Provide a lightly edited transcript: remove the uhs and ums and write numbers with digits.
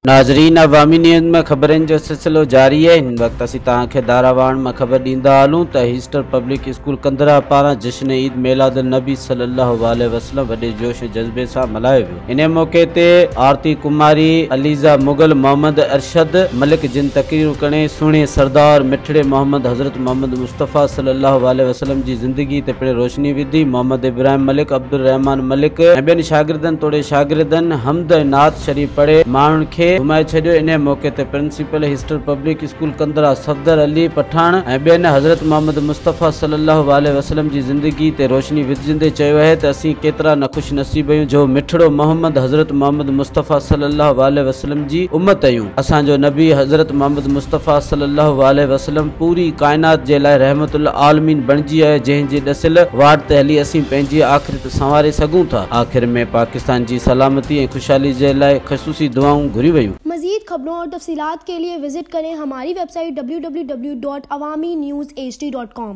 ناظرين عوامي نيوز ۾ خبرن جو سلسلو جاري آهي هن وقت اسين توهان کي داراواڻ مان خبر ڏيندا هلون ته هيسٽر پبلڪ اسڪول ڪنڌرا پاران جشن عيد ميلاد النبي صلي الله عليه وسلم وڏي جوش ۽ جذبي سان ملهايو ويو انهي موقعي تي آرتي ڪماري، عليزه مغل، محمد ارشد ملڪ جن تقريرون ڪري سهڻي سردار مٺڙي محمد حضرت محمد مصطفيٰ صلي الله عليه وسلم جي زندگي تي پڻ روشني وڌي محمد ابراهيم ملڪ، عبدالرحمان ملڪ ۽ ٻين شاگردن توڙي شاگردن حمد ۽ نعت شريف پڙهي ماڻهن کي گهمائي ڇڏيو انهي موقعي تي principal Hester public school Kandhra Safdar Ali Pathan ۽ ٻين حضرت محمد مصطفيٰ صلي الله عليه وسلم جي زندگي تي روشني وجهندي چيو آهي ته اسين ڪيترا نه خوش نصيب آهيون جو مٺڙو محمد حضرت محمد مصطفيٰ صلي الله عليه وسلم جي امت آهيون اسان جو نبي حضرت محمد مصطفيٰ صلي الله عليه وسلم پوري ڪائنات جي لاء رحمت اللعالمين بڻجي آيو جنهن جي ڏسيل واٽ تي هلي اسين پنهنجي آخرت سنواري سگهون ٿا. آخر ۾ پاڪستان جي سلامتي ۽ خوشحالي جي لاء خصوصي دعائون گهريون ويون. مزيد خبرون اور تفصيلات کے لیے وزٹ کریں ہماری ویب سائٹ www.awamiNewsHD.com.